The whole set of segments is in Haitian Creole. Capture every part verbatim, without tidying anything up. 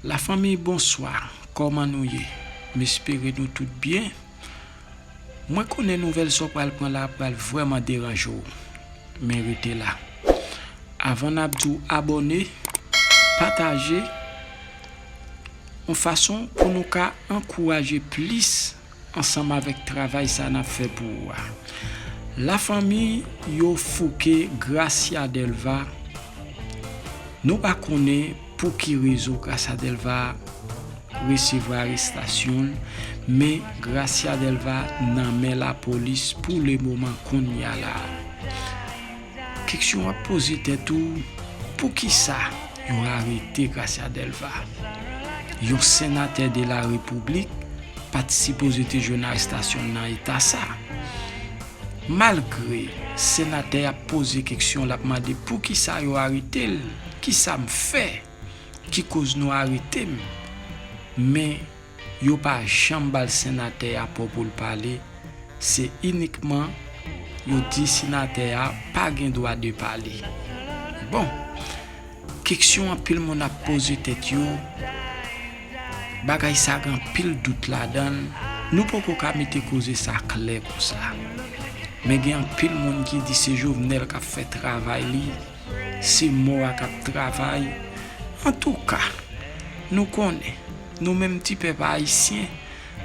Lafanmi, bonswa. Kòman nou ye? M espere nou tout byen. Mwen konnen nouvèl sa w pral pran la pral vrèman deranje w. Men rete la. Avan n ap di w abòne, pataje, yon fason pou nou ka ankouraje plis ansanm avèk travay sa n ap fè pou ou a. Lafanmi, yo fouke Gracia Delva. Nou pa konnen pou ki rezon Gracia Delva resevwa arestasyon l, men Gracia Delva nan men lapolis pou lemoman kounye a la. Keksyon w ap poze tèt ou, poukisa yo arete Gracia Delva? Yon senatè de la repiblik pa t sipoze te jwenn arestasyon nan eta sa. Malgre senatè a ap poze keksyon, l ap mande poukisa yo arete l, kisa m fè ki koz nou arete m, men yo pa janm ba l senatè a pòp pou l pale, se inikman yo di senatè a pa gen dwa de pale. Bon, keksyon anpil moun ap poze tèt yo, bagay sa gen anpil dout ladan l, nou poko ka mete koze sa klè konsa. Men gen anpil moun ki di se Jovenel k ap fè travay li, se mò a k ap travay. Antouka, nou konnen, nou menm ti pèp ayisyen,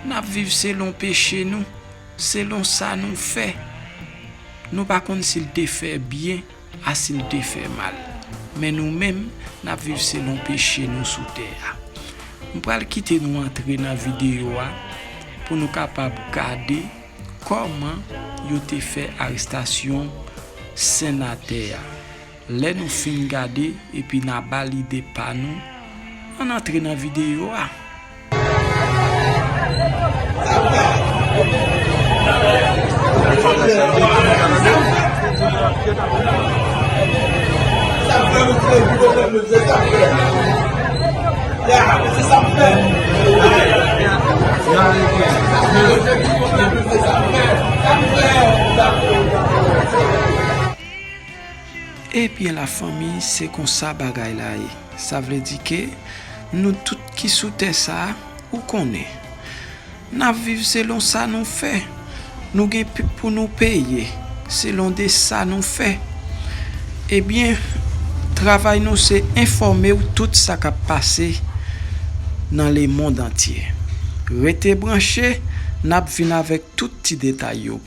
n ap viv selon peche nou, selon sa nou fè. Nou pa konn si l te fè byen a si l te fè mal. Men nou menm, n ap viv selon peche nou sou tè a. M pral kite nou antre nan videyo a pou nou kapab gade kòman yo te fè arestasyon senatè a. Lè nou fin gade epi n a ba lide pa nou, ann antre nan videyo a. Ebyen, lafanmi, se konsa bagay la ye. Sa vle di ke nou tout ki sou tè sa a, ou konnen, n ap viv selon sa nou fè. Nou gen pou nou peye selon de sa nou fè. Ebyen, travay nou se enfòme w tout sa k ap pase nan lemonn antye. Rete branche, n ap vin avèk tout ti detay yo.